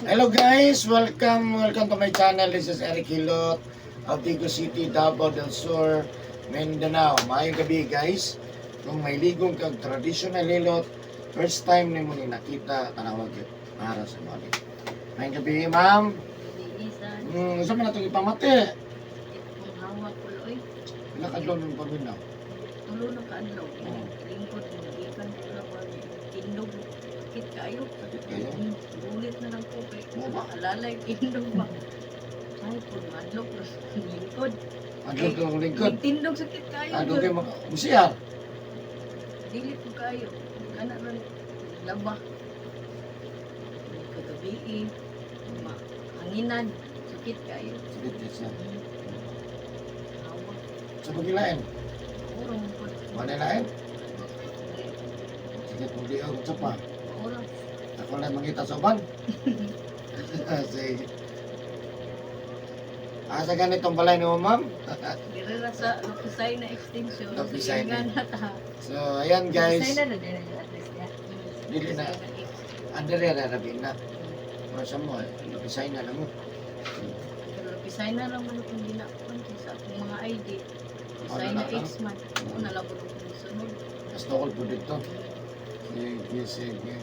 Hello guys, welcome, welcome to my channel. This is Eric Hilot of Digos City, Davao del Sur, Mindanao. Maayong gabi, guys. Kung may ligong kag traditional hilot, first time nimo ni nakita, tanawag gyud para sa mga. Maayong gabi, ma'am. Isan, Unsa man atong ipamati? Itong hawak ko oy. Pila ka adlaw nang paminaw? Tulo na kaadlaw. Oo. Lingkod, gikan ko na ko tindog. Sakit kaayo. Sakit kayo? Ulit na lang ko kay Oo ba? alalay tindog ba. Ay, po madlok na sa lingkod. Adlaw ka ng lingkod. Tindog sakit kaayo. Adlaw kay maka musiar. Dili ko kaayo. Kana ron laba. Kagabi ma hanginan sakit kaayo. Sakit kay siya. Hawak. Sa pagilain, Urong ko. wala lain. Sakit mo di ako sa pa. Urong. Ako lang mangita sa uban. Sige. Asa ganitong balay ni mo, ma'am? Dire ra sa Lupusay na extension. Lupusay na. Silingan na ta. So, ayan guys. Sa na din ang address niya. Dili na. Andere ra rabi na. Pero sa mo, eh, lupisay na lang mo. Pero Lupusay na lang man akong ginakuan kay sa akong mga ID. Lupusay Ano na na, X man. Ako na lang ko kung sunod. Mas tukol po dito. Sige, sige.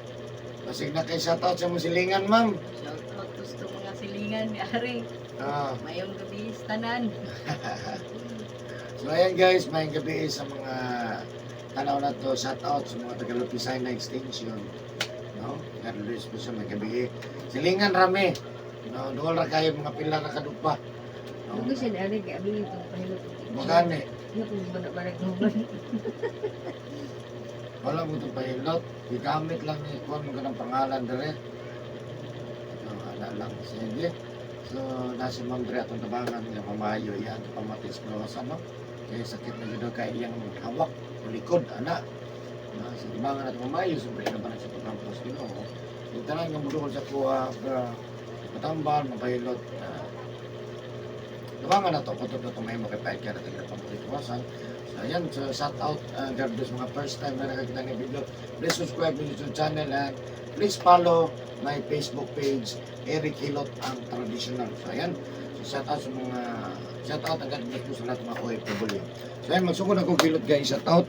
Basig na kay shoutout sa mong silingan, ma'am. Shout out gusto mga silingan ni Ari. Ah. Mayong gabi tanan. So ayan guys, may gabi sa mga tanaw na to, shout out sa mga taga Lupisay na extension. No? God bless po sa mga gabi. Silingan rami. No, duol ra kayo mga pila ra kadupa. No? Lugo siya na kay abi itong pahilot. Magani, Iya kung banak-banak huban. wala mo itong pahilot. Gigamit lang ni kuan mo kanang pangalan dire. No, ana lang. Sige. So, nasa Ma'am Dre atong tabangan nga pamayo yan, pamatis sa no? Kaya sakit na jud kay iyang hawak o likod, ana. Na, sa tabangan at pamayo, siyempre na ba na sa pagkampos Ginoo. Yung tanan nga mudukol sa kuha, ka matambal, mapahilot, tabangan na to, kutob na ito may makipahit ka na tagira pamulituwasan. So, ayan, so shout out, God bless mga first time na nakakita ng video. Please subscribe to YouTube channel and please follow my Facebook page, Eric Hilot ang Traditional. So, ayan. So, shout out sa mga, shout out ang God bless po sa lahat ng mga OFW. So, ayan, magsugod ako Hilot guys, shout out.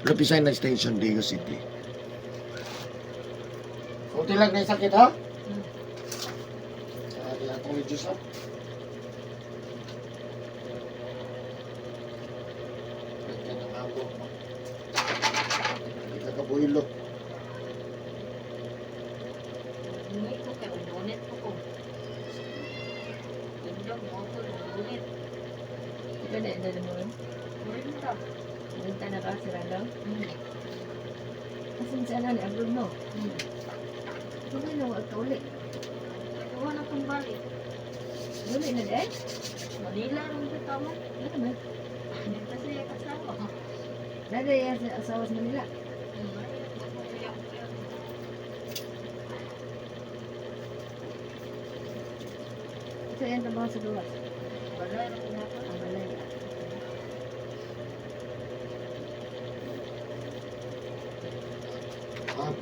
Lupisay na Station, Diego City. Kunti lang na yung sakit, ha? Di atong reduce, ha? Kaya ng abo mo. Hindi ka kabuhilo. Hingi ko kay unit ko ko. Tindog mo ko unit. Ikaw na edad mo. Kurinta. Punta na ka sa Randaw. Asan sa ano ni abroad mo? Kung ano wa ka uli. Kuha na kong balik. Uli na di. Manila ron sa tama. Ano man? Dito siya kasama. Nada yan sa asawa sa Manila. Ito yan trabaho sa gawas. Balay ra ko na ako. Ang balay. Ah.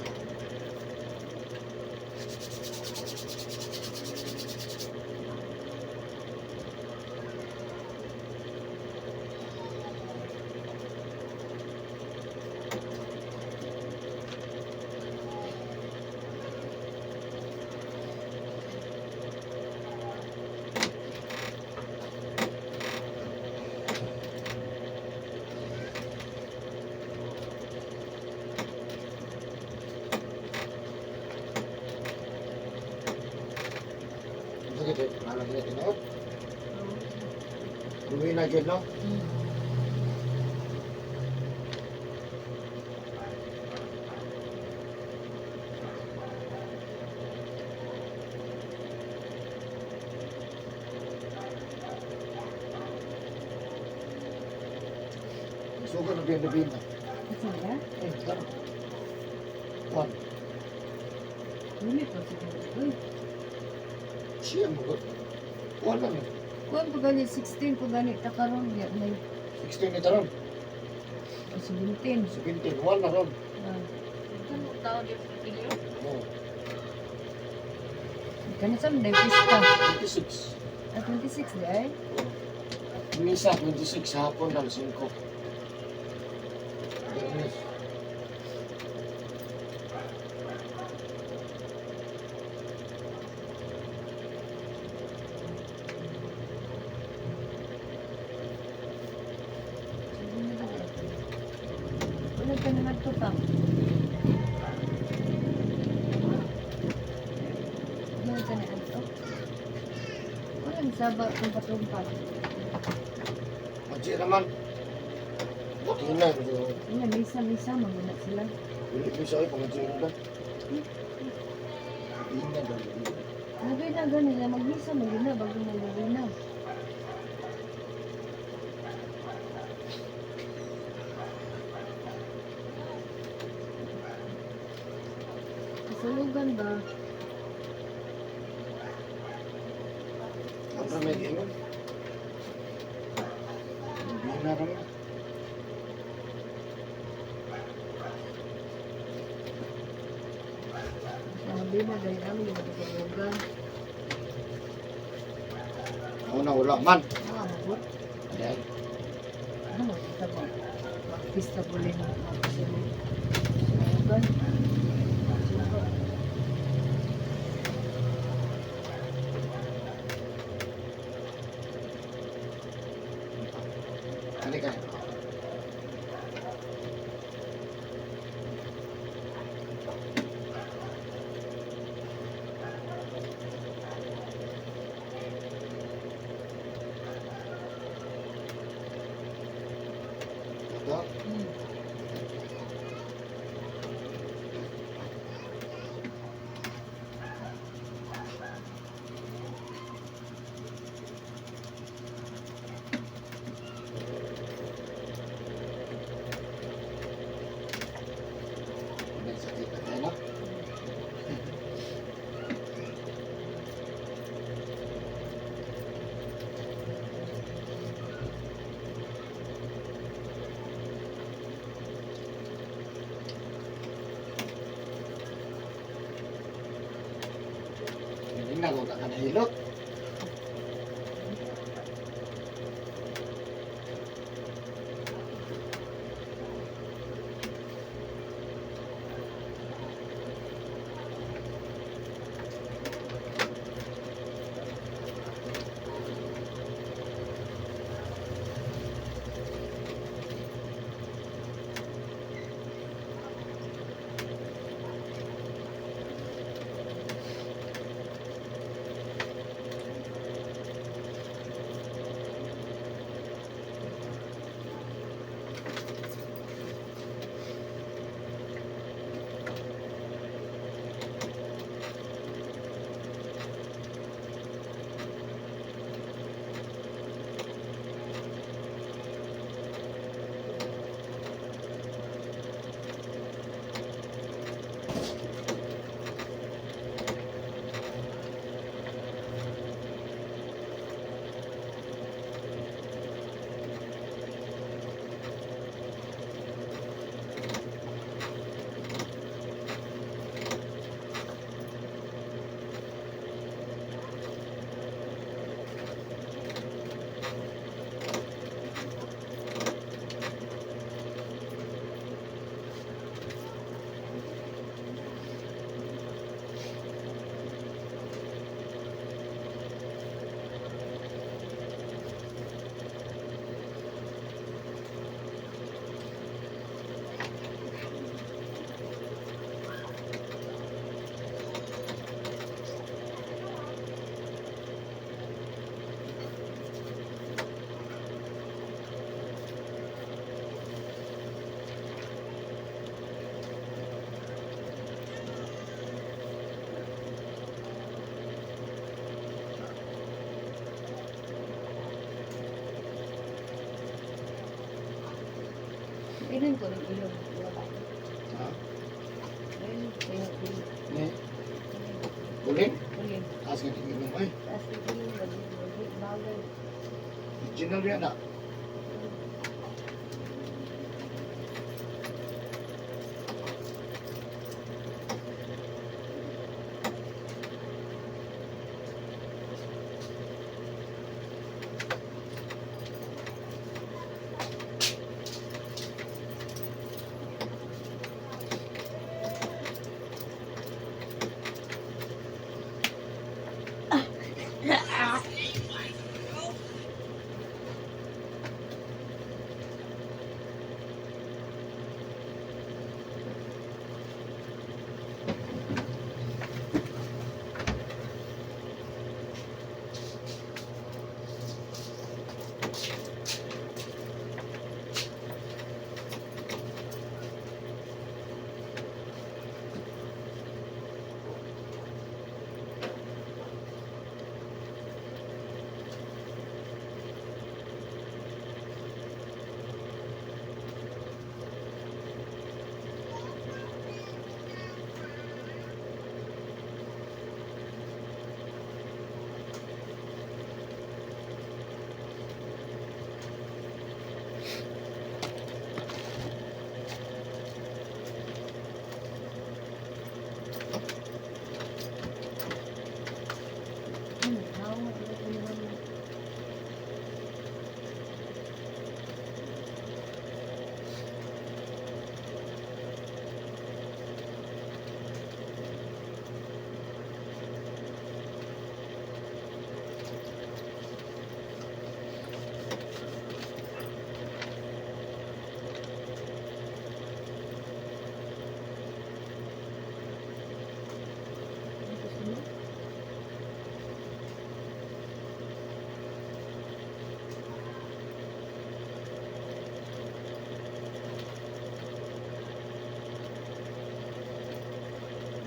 Ang sakit eh. Alam niya, tinuod. Uwi na dyan, no? Sugar na bin na. Asa ba? Eh, tara. One. Uli pa siguro. Uy, Siya mo ko. One lang eh. kuan pa gani 16 pa gani ta karon ya may 16 ni taron. O 17. 17. One na ron. Ah. Ito mo tao dito sa Pilyo. Oh. Kanus-a man day pista? 26. Ah, 26 di ay? Misa, 26 hapon, alas 5. Biyernes. Wala ka naman to pa. Wala ka na anto. Walang saba kung patumpat. Maji naman. Buti na. Medyo Wala, misa-misa, mamuna sila. Dili misa ay pangadyo ba? Hindi na dali. Nagay na ganila, magmisa magina, bago nagay na. Kasulugan ba? Ang ramay ingon. Hindi na ramay. Sabi na, dahil kami yung kasulugan. Ako na wala man. Ah, magot. Ayan. Ano mo, kita ba? Magpista po rin ang kasulugan. Kasulugan. Ano ka? Ito? May sakit na kayo, no? Galing na, kung ka nahilot. Ilan ko ng ilog? Wala. Ha? Ayun, ayun, ayun. Ni? Uling? Uling. Taas ka tingin mo, ay. Taas ng ilog, bagay, bagay. Original yan, ah.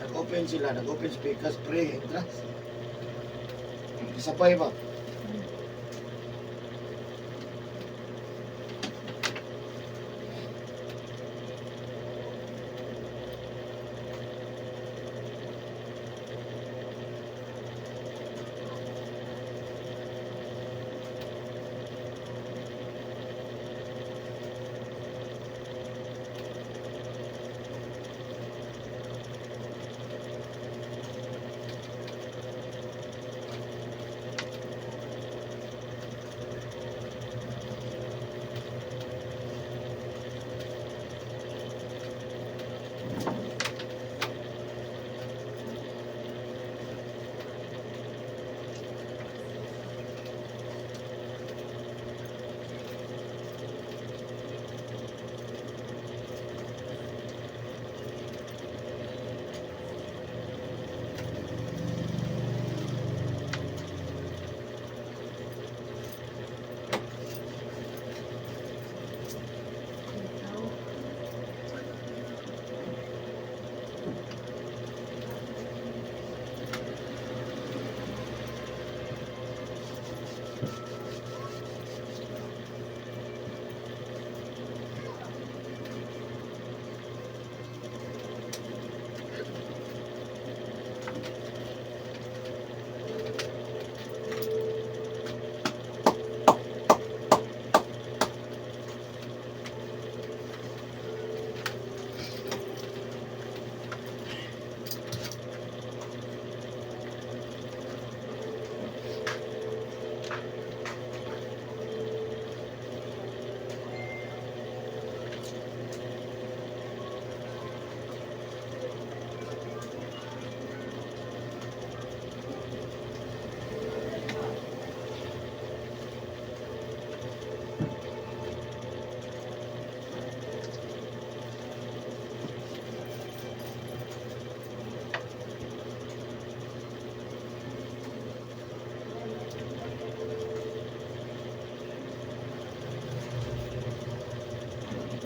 Nag-open sila, nag-open speakers, pre, entrance. Isabay ba? Tao.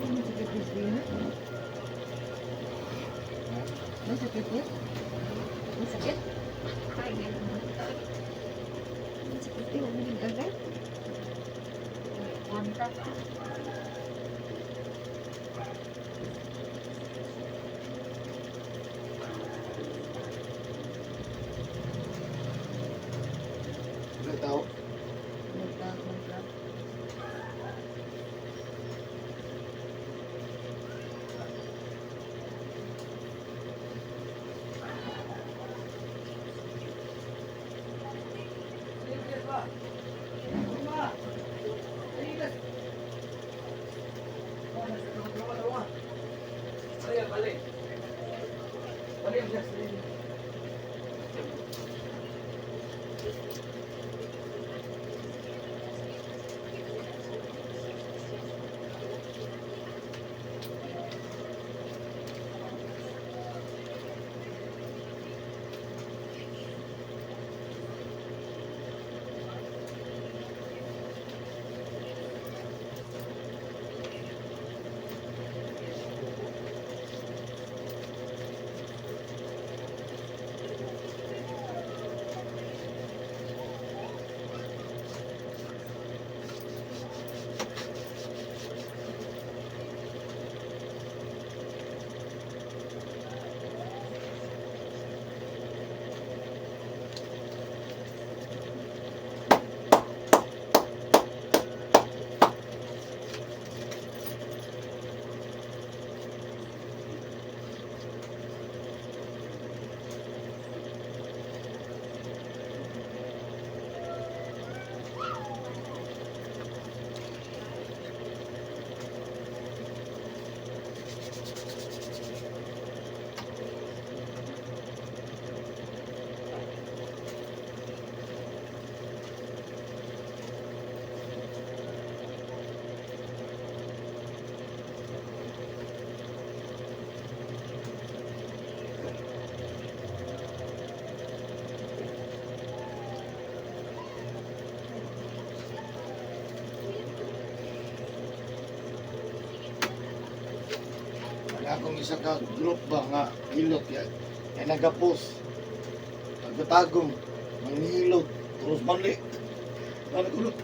Masakit this ha? Masakit niya? Masakit? Ay, ganun. Masakit eh. Huwag mo agad. Kontak. Wala tao. Nagka-kontra. Wala akong isa ka group ba nga hilot ya. Ay nagapos. Tagutagom. Manghilot. Terus balik. Balik ulit.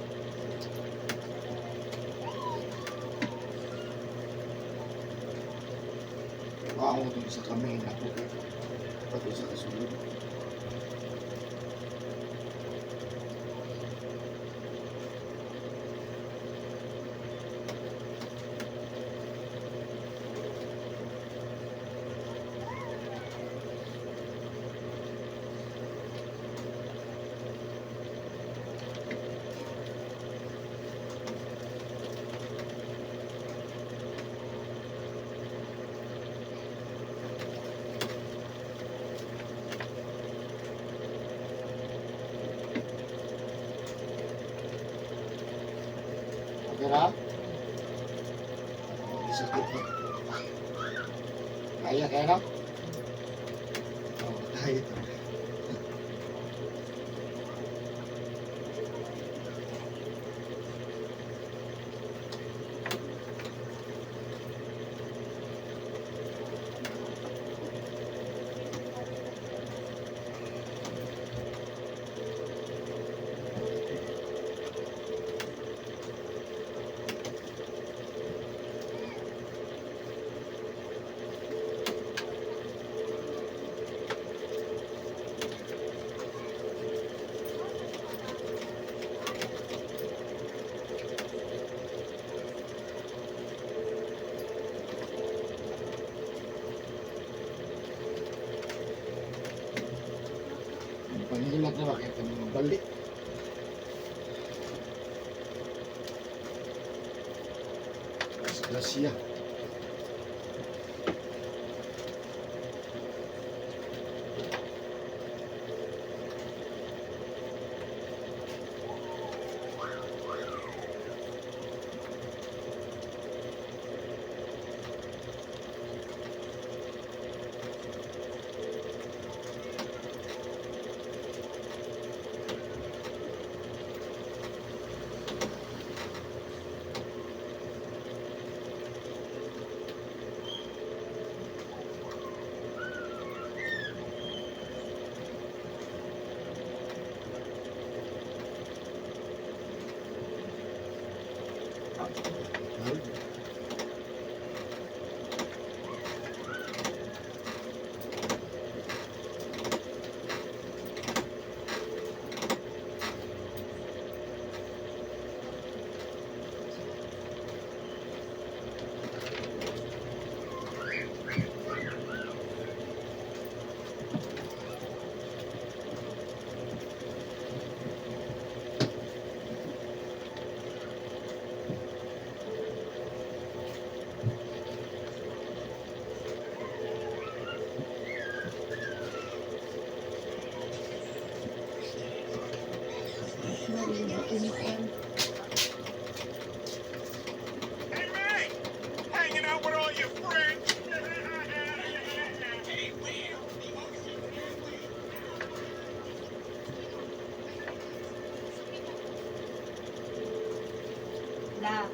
Ako dun sa kamay na ko. Pati sa kasulod. Okay na? Hindi sakit pa. Kaya, kaya na? Oo, kaya. Ang panghilot na bakit kami mabalik. Gracia. Hey, May! Hanging out with all your friends? Hey, Will! The ocean family! La.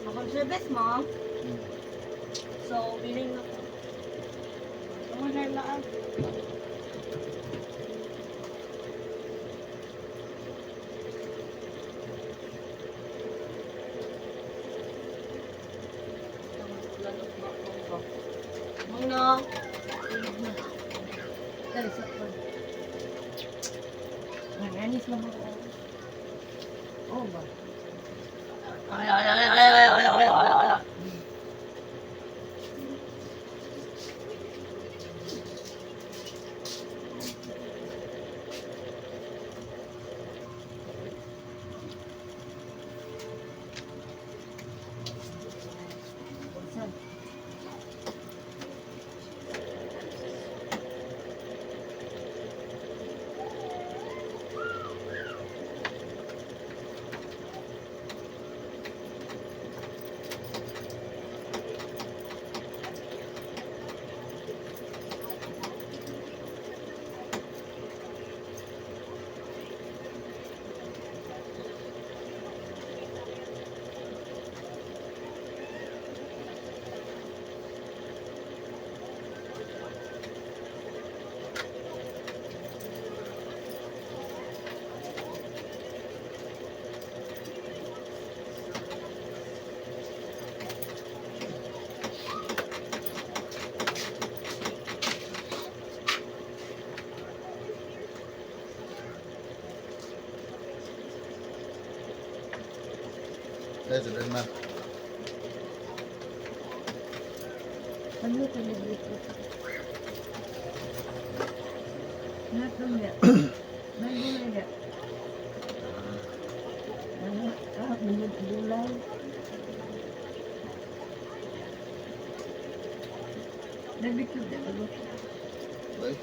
Akong service mo. So, willing ako. Ano na lang? Muna. Tulog na. Dali sa kon. Nanganis lang ako. Oh ba? Ay, ay, ay, ay, ay, ay, ay, ay, ay. Saan? Ay, sa Denmark. Ano ka dito? Natong ya. Nagulay ya. Ano? Ah, gulay. Nabikod na ba? Ay.